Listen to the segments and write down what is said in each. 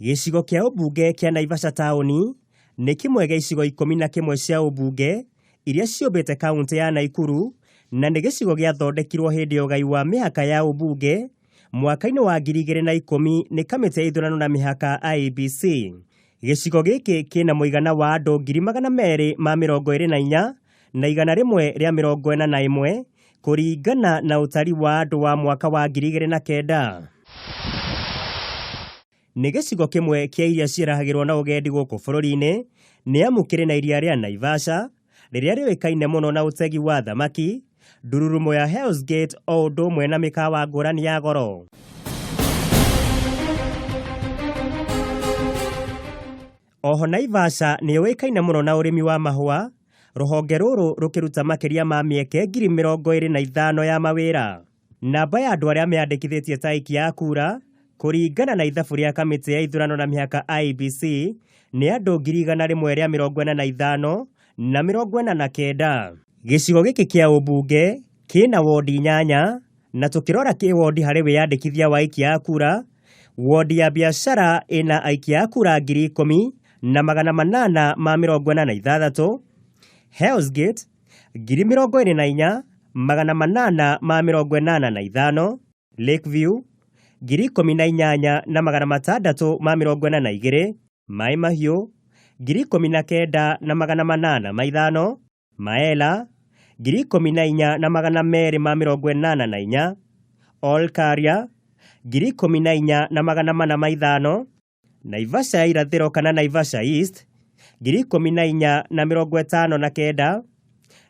Gĩcigo kĩa ũmbunge kĩa Naivasha taũni nĩ kĩmwe gĩa icigo 11 cia ũmbunge iria ciũmbĩte kaũntĩ ya Naikuru na nĩ gĩcigo gĩathondekirwo hĩndĩ ya ũgai wa mĩhaka ya ũmbunge mwaka-inĩ wa 2010 nĩ kamĩtĩ ya ithurano na mĩhaka IEBC. Gĩcigo gĩkĩ kĩna mũigana wa andũ 224,141 kũringana na ũtari wa andũ wa mwaka wa 2009. Nĩ gĩcigo kĩmwe kĩa iria ciĩrahagĩrwo na ũgendi gũkũ bũrũri-inĩ nĩ amu kĩrĩ na iria rĩa Naivasha rĩrĩa rĩũĩkaine mũno na ũtegi wa thamaki, ndururumo ya Hell's Gate o ũndũ ũmwe na mĩkawa ngũrani ya goro. Oho Naivasha nĩ yũĩkaine mũno na ũrĩmi wa mahũa, rũhonge rũrũ rũkĩruta makĩria ma mĩeke 25,000 ya mawĩra. Namba ya andũ arĩa meandĩkithĩtie ta aikia a kura kũringana na ithabu rĩa kamĩtĩ ya ithurano na mĩhaka IEBC nĩ andũ 145,049. Gĩcigo gĩkĩ kĩa ũmbunge kĩna wondi 8 na tũkĩrora kĩwondi harĩ wĩyandĩkithia wa aikia a kura, wondi ya biacara ĩna aikia a kura 10,886, Hell's Gate 24,885, Lakeview 18,642, Mai Mahiu 19,805, Maela 14,284, Olkaria 14,405, Naivasha ya irathĩro kana Naivasha East 14,059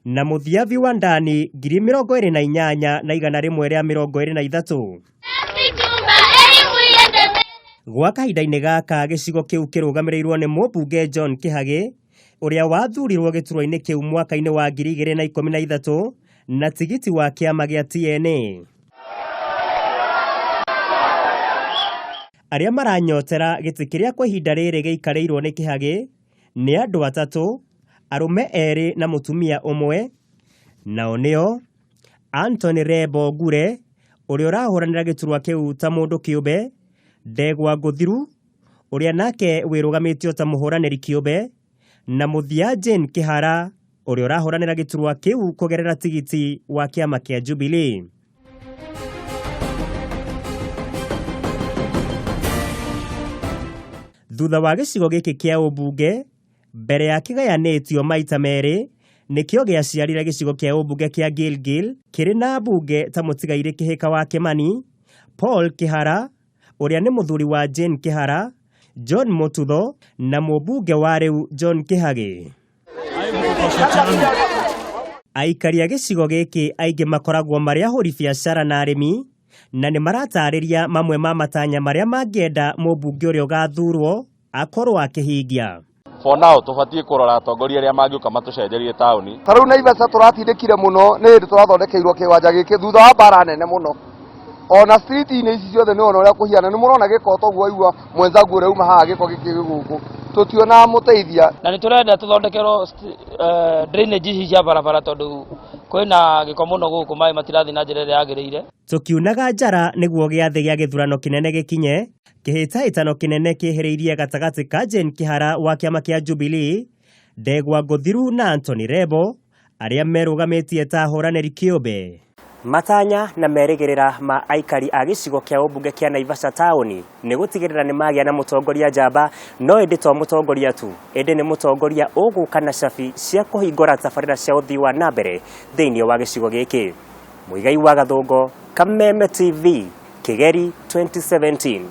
na mũthia Viwandani 28,123. Gwa kahinda-inĩ gaka gĩcigo kĩu kĩrũgamĩrĩirwo nĩ mũmbunge John Kĩhagĩ ũrĩa wathurirwo gĩturwa-inĩ kĩu mwaka-inĩ wa 2013 na tigiti wa kĩama gĩa TNA. Arĩa maranyotera gĩtĩ kĩrĩa kwa ihinda rĩrĩ gĩikarĩirwo nĩ Kĩhagĩ nĩ andũ atatũ, arũme erĩ na mũtumia ũmwe, nao nĩo Anthony Rebo Ngure ũrĩa ũrahũranĩra gĩturwa kĩu ta mũndũ kĩũmbe, Ndegwa Ngũthiru ũrĩa nake wĩrũgamĩtio ta mũhũranĩri kĩũmbe, na mũthia Jane Kĩhara ũrĩa ũrahũranĩra gĩturwa kĩu kũgerera tigiti wa kĩama kĩa Jubilee. Thutha wa gĩcigo gĩkĩ kĩa ũmbunge mbere ya kĩgayanĩtio maita merĩ nĩkĩo gĩaciarire gĩcigo kĩa ũmbunge kĩa Gilgil kĩrĩ na mbunge ta mũtigairĩ Kĩhĩka wa Kĩmani, Paul Kĩhara ũrĩa nĩ mũthuri wa Jane Kĩhara, John Mututho na mũmbunge wa rĩu John Kĩhagĩ. Aikari a gĩcigo gĩkĩ aingĩ makoragwo marĩ ahũri biacara na arĩmi na nĩ maratarĩria mamwe ma matanya marĩa mangĩenda mũmbunge ũrĩa ũgathurwo akorwo akĩhingia. For now tũbatiĩ kũrora atongoria arĩa mangĩũka matũcenjerie taũni. Ta rĩu Naivasha tũratindĩkire mũno nĩ hĩndĩ tũrathondekeirwo kĩwanja gĩkĩ thutha wa mbara nene mũno. Ona street-inĩ ici ciothe nĩ wona ũrĩa kũhiana, nĩ mũrona gĩko toguo waigua mwenzangu ũrĩa uma haha gĩko gĩkĩ gĩ gũkũ, tũtionaga mũteithia. Na nĩ tũrenda tũthondekerwo drainage ici cia barabara tondũ kwĩna gĩko mũno gũkũ, maĩ matirathiĩ na njĩra ĩrĩa yagĩrĩire. Tũkiunaga njara nĩguo gĩathĩ gĩa gĩthurano kĩnene gĩkinye, kĩhĩtahĩtano kĩnene kĩhĩrĩirie gatagatĩ ka Jane Kĩhara wa kĩama kĩa Jubilee, Ndegwa Ngũthiru na Anthony Rebo arĩa merũgamĩtie ta ahũranĩri kĩũmbe. Matanya na merĩgĩrĩra ma aikari a gĩcigo kĩa ũmbunge kĩa Naivasha taũni nĩ gũtigĩrĩra nĩ magĩa na mũtongoria njamba, no ĩndĩ to mũtongoria tu, ĩndĩ nĩ mũtongoria ũgũka na cabi cia kũhingũra tabarĩra cia ũthii wa na mbere thĩinĩ wa gĩcigo gĩkĩ. Mũigai wa Gathũngo, Kameme TV, Kĩgeri 2017.